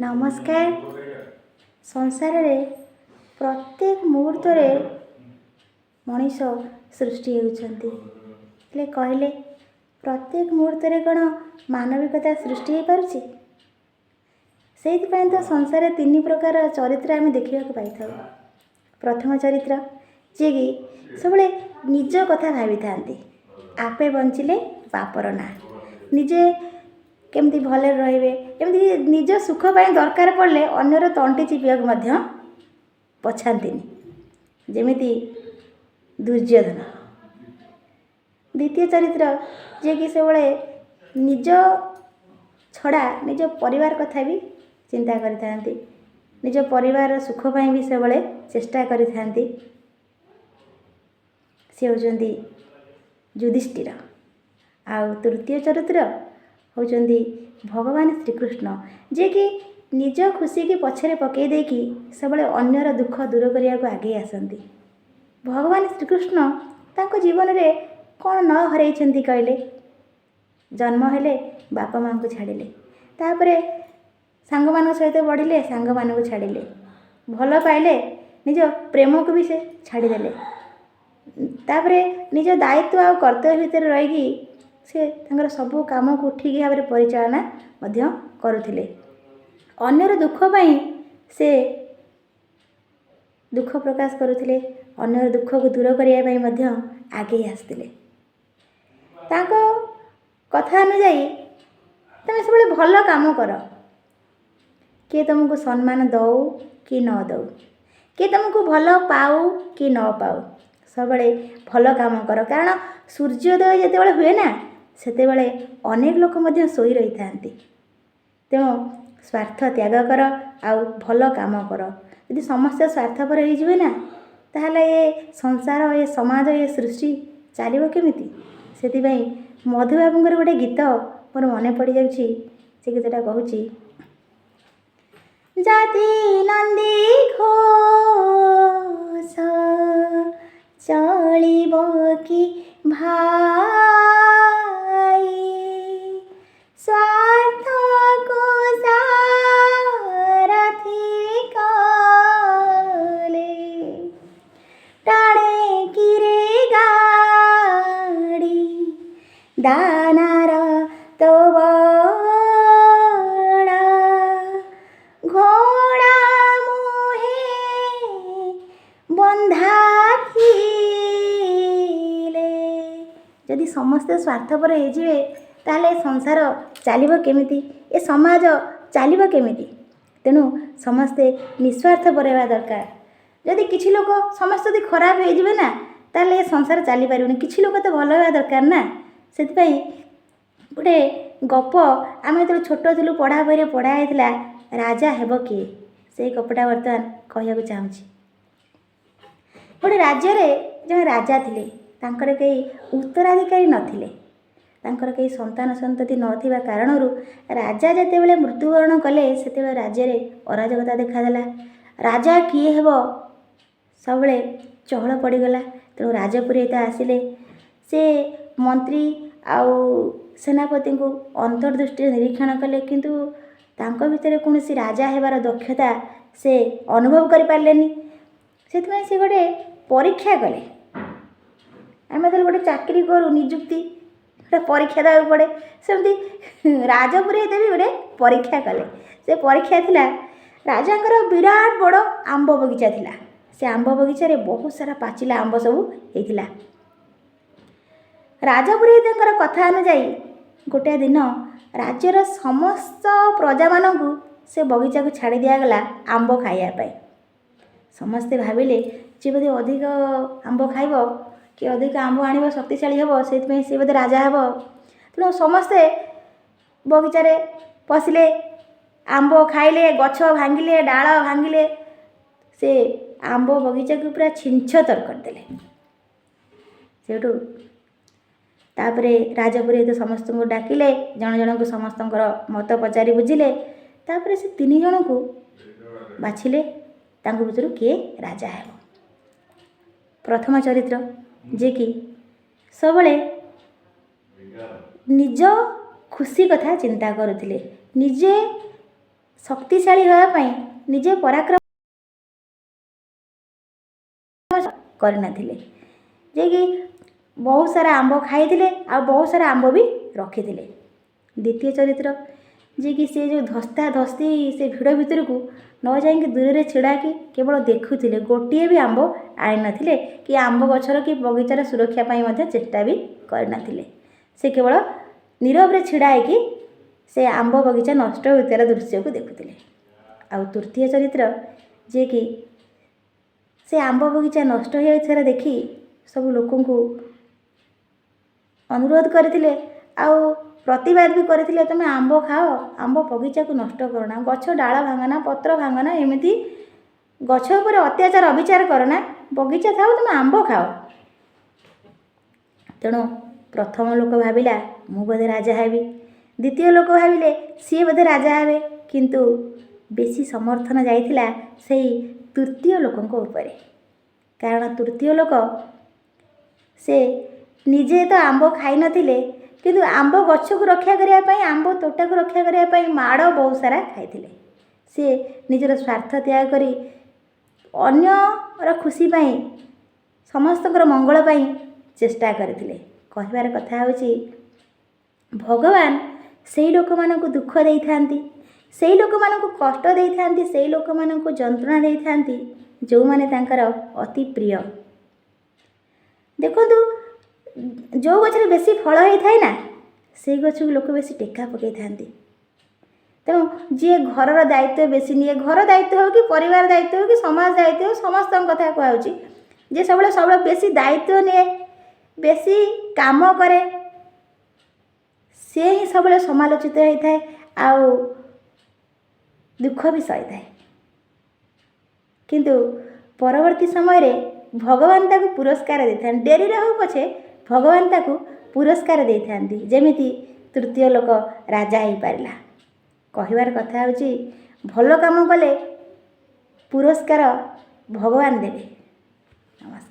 ନମସ୍କାର। ସଂସାରରେ ପ୍ରତ୍ୟେକ ମୁହୂର୍ତ୍ତରେ ମଣିଷ ସୃଷ୍ଟି ହେଉଛନ୍ତି। ହେଲେ କହିଲେ, ପ୍ରତ୍ୟେକ ମୁହୂର୍ତ୍ତରେ କ'ଣ ମାନବିକତା ସୃଷ୍ଟି ହେଇପାରୁଛି? ସେଇଥିପାଇଁ ତ ସଂସାରରେ ତିନି ପ୍ରକାର ଚରିତ୍ର ଆମେ ଦେଖିବାକୁ ପାଇଥାଉ। ପ୍ରଥମ ଚରିତ୍ର, ଯିଏକି ସବୁବେଳେ ନିଜ କଥା ଭାବିଥାନ୍ତି। ଆପେ ବଞ୍ଚିଲେ ବାପର ନାଁ। ନିଜେ କେମିତି ଭଲରେ ରହିବେ, ଏମିତି ନିଜ ସୁଖ ପାଇଁ ଦରକାର ପଡ଼ିଲେ ଅନ୍ୟର ତଣ୍ଟି ଚିପିବାକୁ ମଧ୍ୟ ପଛାନ୍ତିନି, ଯେମିତି ଦୁର୍ଯ୍ୟୋଧନ। ଦ୍ୱିତୀୟ ଚରିତ୍ର, ଯିଏକି ସବୁବେଳେ ନିଜ ଛଡ଼ା ନିଜ ପରିବାର କଥା ବି ଚିନ୍ତା କରିଥାନ୍ତି, ନିଜ ପରିବାରର ସୁଖ ପାଇଁ ବି ସବୁବେଳେ ଚେଷ୍ଟା କରିଥାନ୍ତି, ସେ ହେଉଛନ୍ତି ଯୁଧିଷ୍ଠିର। ଆଉ ତୃତୀୟ ଚରିତ୍ର ହେଉଛନ୍ତି ଭଗବାନ ଶ୍ରୀକୃଷ୍ଣ, ଯିଏକି ନିଜ ଖୁସିକି ପଛରେ ପକାଇ ଦେଇକି ସବୁବେଳେ ଅନ୍ୟର ଦୁଃଖ ଦୂର କରିବାକୁ ଆଗେଇ ଆସନ୍ତି। ଭଗବାନ ଶ୍ରୀକୃଷ୍ଣ ତାଙ୍କ ଜୀବନରେ କ'ଣ ନ ହରାଇଛନ୍ତି କହିଲେ? ଜନ୍ମ ହେଲେ, ବାପା ମାଆଙ୍କୁ ଛାଡ଼ିଲେ। ତାପରେ ସାଙ୍ଗମାନଙ୍କ ସହିତ ବଢ଼ିଲେ, ସାଙ୍ଗମାନଙ୍କୁ ଛାଡ଼ିଲେ। ଭଲ ପାଇଲେ, ନିଜ ପ୍ରେମକୁ ବି ସେ ଛାଡ଼ିଦେଲେ। ତାପରେ ନିଜ ଦାୟିତ୍ୱ ଆଉ କର୍ତ୍ତବ୍ୟ ଭିତରେ ରହିକି ସେ ତାଙ୍କର ସବୁ କାମକୁ ଠିକ୍ ଭାବରେ ପରିଚାଳନା ମଧ୍ୟ କରୁଥିଲେ। ଅନ୍ୟର ଦୁଃଖ ପାଇଁ ସେ ଦୁଃଖ ପ୍ରକାଶ କରୁଥିଲେ, ଅନ୍ୟର ଦୁଃଖକୁ ଦୂର କରିବା ପାଇଁ ମଧ୍ୟ ଆଗେଇ ଆସୁଥିଲେ। ତାଙ୍କ କଥା ଅନୁଯାୟୀ ତୁମେ ସବୁବେଳେ ଭଲ କାମ କର, କିଏ ତୁମକୁ ସମ୍ମାନ ଦେଉ କି ନ ଦେଉ, କିଏ ତୁମକୁ ଭଲ ପାଉ କି ନ ପାଉ, ସବୁବେଳେ ଭଲ କାମ କର। କାରଣ ସୂର୍ଯ୍ୟୋଦୟ ଯେତେବେଳେ ହୁଏ ନା, ସେତେବେଳେ ଅନେକ ଲୋକ ମଧ୍ୟ ଶୋଇ ରହିଥାନ୍ତି। ତେଣୁ ସ୍ୱାର୍ଥ ତ୍ୟାଗ କର ଆଉ ଭଲ କାମ କର। ଯଦି ସମସ୍ତେ ସ୍ୱାର୍ଥପର ହେଇଯିବେ ନା, ତାହେଲେ ଏ ସଂସାର, ଏ ସମାଜ, ଏ ସୃଷ୍ଟି ଚାଲିବ କେମିତି? ସେଥିପାଇଁ ମଧୁବାବୁଙ୍କର ଗୋଟେ ଗୀତ ମୋର ମନେ ପଡ଼ିଯାଉଛି। ସେ ଗୀତଟା କହୁଛି, ଜାତି ନନ୍ଦୀ ଘୋଷ ଚଳିବ କି ଭାଇ, ସ୍ୱାର୍ଥକୁ ସାରଥି କଲେ ଟାଣେ କିରେ ଗାଡ଼ି, ଦାନାର ତ ବଡ଼ ଘୋଡ଼ା ମୁହେଁ ବନ୍ଧା ଥିଲେ। ଯଦି ସମସ୍ତେ ସ୍ୱାର୍ଥପର ହେଇଯିବେ, ତାହେଲେ ଏ ସଂସାର ଚାଲିବ କେମିତି? ଏ ସମାଜ ଚାଲିବ କେମିତି? ତେଣୁ ସମସ୍ତେ ନିସ୍ୱାର୍ଥପର ହେବା ଦରକାର। ଯଦି କିଛି ଲୋକ, ସମସ୍ତେ ଯଦି ଖରାପ ହେଇଯିବେ ନା, ତାହେଲେ ଏ ସଂସାର ଚାଲିପାରିବନି। କିଛି ଲୋକ ତ ଭଲ ହେବା ଦରକାର ନା। ସେଥିପାଇଁ ଗୋଟେ ଗପ, ଆମେ ଯେତେବେଳେ ଛୋଟ ଥିଲୁ, ପଢ଼ା ବହିରେ ପଢ଼ା ହେଇଥିଲା, ରାଜା ହେବ କିଏ? ସେଇ ଗପଟା ବର୍ତ୍ତମାନ କହିବାକୁ ଚାହୁଁଛି। ଗୋଟେ ରାଜ୍ୟରେ ଜଣେ ରାଜା ଥିଲେ। ତାଙ୍କର କେହି ଉତ୍ତରାଧିକାରୀ ନଥିଲେ। ତାଙ୍କର କେହି ସନ୍ତାନ ସନ୍ତତି ନଥିବା କାରଣରୁ ରାଜା ଯେତେବେଳେ ମୃତ୍ୟୁବରଣ କଲେ, ସେତେବେଳେ ରାଜ୍ୟରେ ଅରାଜକତା ଦେଖାଦେଲା। ରାଜା କିଏ ହେବ, ସବୁବେଳେ ଚହଳ ପଡ଼ିଗଲା। ତେଣୁ ରାଜପୁରୋହିତ ଆସିଲେ। ସେ ମନ୍ତ୍ରୀ ଆଉ ସେନାପତିଙ୍କୁ ଅନ୍ତର୍ଦୃଷ୍ଟିରେ ନିରୀକ୍ଷଣ କଲେ, କିନ୍ତୁ ତାଙ୍କ ଭିତରେ କୌଣସି ରାଜା ହେବାର ଦକ୍ଷତା ସେ ଅନୁଭବ କରିପାରିଲେନି। ସେଥିପାଇଁ ସେ ଗୋଟେ ପରୀକ୍ଷା କଲେ। ଆମେ ଯେତେବେଳେ ଗୋଟେ ଚାକିରି କରୁ, ନିଯୁକ୍ତି, ଗୋଟେ ପରୀକ୍ଷା ଦେବାକୁ ପଡ଼େ, ସେମିତି ରାଜପୁରୋହିତ ବି ଗୋଟେ ପରୀକ୍ଷା କଲେ। ସେ ପରୀକ୍ଷା ଥିଲା, ରାଜାଙ୍କର ବିରାଟ ବଡ଼ ଆମ୍ବ ବଗିଚା ଥିଲା। ସେ ଆମ୍ବ ବଗିଚାରେ ବହୁତ ସାରା ପାଚିଲା ଆମ୍ବ ସବୁ ହେଇଥିଲା। ରାଜପୁରୋହିତଙ୍କର କଥା ଅନୁଯାୟୀ ଗୋଟାଏ ଦିନ ରାଜ୍ୟର ସମସ୍ତ ପ୍ରଜାମାନଙ୍କୁ ସେ ବଗିଚାକୁ ଛାଡ଼ି ଦିଆଗଲା ଆମ୍ବ ଖାଇବା ପାଇଁ। ସମସ୍ତେ ଭାବିଲେ, ଯିଏ ବୋଧେ ଅଧିକ ଆମ୍ବ ଖାଇବ କି ଅଧିକ ଆମ୍ବ ଆଣିବ, ଶକ୍ତିଶାଳୀ ହେବ, ସେଇଥିପାଇଁ ସେ ବୋଧେ ରାଜା ହେବ। ତେଣୁ ସମସ୍ତେ ବଗିଚାରେ ପଶିଲେ, ଆମ୍ବ ଖାଇଲେ, ଗଛ ଭାଙ୍ଗିଲେ, ଡାଳ ଭାଙ୍ଗିଲେ, ସେ ଆମ୍ବ ବଗିଚାକୁ ପୁରା ଛିନଛତର କରିଦେଲେ। ସେଇଠୁ ତାପରେ ରାଜପୁରୋହିତ ସମସ୍ତଙ୍କୁ ଡାକିଲେ, ଜଣ ଜଣଙ୍କୁ ସମସ୍ତଙ୍କର ମତ ପଚାରି ବୁଝିଲେ। ତାପରେ ସେ ତିନି ଜଣଙ୍କୁ ବାଛିଲେ, ତାଙ୍କ ଭିତରୁ କିଏ ରାଜା ହେବ। ପ୍ରଥମ ଚରିତ୍ର, ଯିଏକି ସବୁବେଳେ ନିଜ ଖୁସି କଥା ଚିନ୍ତା କରୁଥିଲେ, ନିଜେ ଶକ୍ତିଶାଳୀ ହେବା ପାଇଁ ନିଜେ ପରାକ୍ରମ କରିନଥିଲେ। ଯିଏକି ବହୁତ ସାରା ଆମ୍ବ ଖାଇଥିଲେ ଆଉ ବହୁତ ସାରା ଆମ୍ବ ବି ରଖିଥିଲେ। ଦ୍ୱିତୀୟ ଚରିତ୍ର ଯିଏକି ସେ ଯେଉଁ ଧସ୍ତା ଧସ୍ତି ସେ ଭିଡ଼ ଭିତରକୁ ନ ଯାଇକି ଦୂରରେ ଛିଡ଼ା ହେଇକି କେବଳ ଦେଖୁଥିଲେ, ଗୋଟିଏ ବି ଆମ୍ବ ଆଣିନଥିଲେ କି ଆମ୍ବ ଗଛର କି ବଗିଚାର ସୁରକ୍ଷା ପାଇଁ ମଧ୍ୟ ଚେଷ୍ଟା ବି କରିନଥିଲେ। ସେ କେବଳ ନିରବରେ ଛିଡ଼ା ହେଇକି ସେ ଆମ୍ବ ବଗିଚା ନଷ୍ଟ ହେଉଥିବାର ଦୃଶ୍ୟକୁ ଦେଖୁଥିଲେ। ଆଉ ତୃତୀୟ ଚରିତ୍ର ଯିଏକି ସେ ଆମ୍ବ ବଗିଚା ନଷ୍ଟ ହୋଇଯାଉଥିବାର ଦେଖି ସବୁ ଲୋକଙ୍କୁ ଅନୁରୋଧ କରିଥିଲେ ଆଉ ପ୍ରତିବାଦ ବି କରିଥିଲେ, ତୁମେ ଆମ୍ବ ଖାଅ, ଆମ୍ବ ବଗିଚାକୁ ନଷ୍ଟ କରନା, ଗଛ ଡାଳ ଭାଙ୍ଗନା, ପତ୍ର ଭାଙ୍ଗନା, ଏମିତି ଗଛ ଉପରେ ଅତ୍ୟାଚାର ଅବିଚାର କରନା, ବଗିଚା ଥାଉ, ତୁମେ ଆମ୍ବ ଖାଅ। ତେଣୁ ପ୍ରଥମ ଲୋକ ଭାବିଲା, ମୁଁ ବୋଧେ ରାଜା ହେବି। ଦ୍ୱିତୀୟ ଲୋକ ଭାବିଲେ, ସିଏ ବୋଧେ ରାଜା ହେବେ। କିନ୍ତୁ ବେଶୀ ସମର୍ଥନ ଯାଇଥିଲା ସେଇ ତୃତୀୟ ଲୋକଙ୍କ ଉପରେ, କାରଣ ତୃତୀୟ ଲୋକ ସେ ନିଜେ ତ ଆମ୍ବ ଖାଇନଥିଲେ, କିନ୍ତୁ ଆମ୍ବ ଗଛକୁ ରକ୍ଷା କରିବା ପାଇଁ, ଆମ୍ବ ତୋଟାକୁ ରକ୍ଷା କରିବା ପାଇଁ ମାଡ଼ ବହୁତ ସାରା ଖାଇଥିଲେ। ସିଏ ନିଜର ସ୍ୱାର୍ଥ ତ୍ୟାଗ କରି ଅନ୍ୟର ଖୁସି ପାଇଁ, ସମସ୍ତଙ୍କର ମଙ୍ଗଳ ପାଇଁ ଚେଷ୍ଟା କରିଥିଲେ। କହିବାର କଥା ହେଉଛି, ଭଗବାନ ସେଇ ଲୋକମାନଙ୍କୁ ଦୁଃଖ ଦେଇଥାନ୍ତି, ସେଇ ଲୋକମାନଙ୍କୁ କଷ୍ଟ ଦେଇଥାନ୍ତି, ସେଇ ଲୋକମାନଙ୍କୁ ଯନ୍ତ୍ରଣା ଦେଇଥାନ୍ତି, ଯେଉଁମାନେ ତାଙ୍କର ଅତି ପ୍ରିୟ। ଦେଖନ୍ତୁ, ଯେଉଁ ଗଛରେ ବେଶୀ ଫଳ ହେଇଥାଏ ନା, ସେଇ ଗଛକୁ ଲୋକ ବେଶୀ ଟେକା ପକାଇଥାନ୍ତି। ତେଣୁ ଯିଏ ଘରର ଦାୟିତ୍ୱ ବେଶୀ ନିଏ, ଘର ଦାୟିତ୍ୱ ହେଉ କି ପରିବାର ଦାୟିତ୍ୱ ହେଉ କି ସମାଜ ଦାୟିତ୍ୱ ହେଉ, ସମସ୍ତଙ୍କ କଥା କୁହାହେଉଛି, ଯିଏ ସବୁବେଳେ ସବୁବେଳେ ବେଶୀ ଦାୟିତ୍ୱ ନିଏ, ବେଶୀ କାମ କରେ, ସିଏ ହିଁ ସବୁବେଳେ ସମାଲୋଚିତ ହେଇଥାଏ ଆଉ ଦୁଃଖ ବି ସହିଥାଏ। କିନ୍ତୁ ପରବର୍ତ୍ତୀ ସମୟରେ ଭଗବାନ ତାକୁ ପୁରସ୍କାର ଦେଇଥାନ୍ତି। ଡେରିରେ ହେଉ ପଛେ ଭଗବାନ ତାକୁ ପୁରସ୍କାର ଦେଇଥାନ୍ତି, ଯେମିତି ତୃତୀୟ ଲୋକ ରାଜା ହେଇପାରିଲା। କହିବାର କଥା ହେଉଛି, ଭଲ କାମ କଲେ ପୁରସ୍କାର ଭଗବାନ ଦେବେ। ନମସ୍କାର।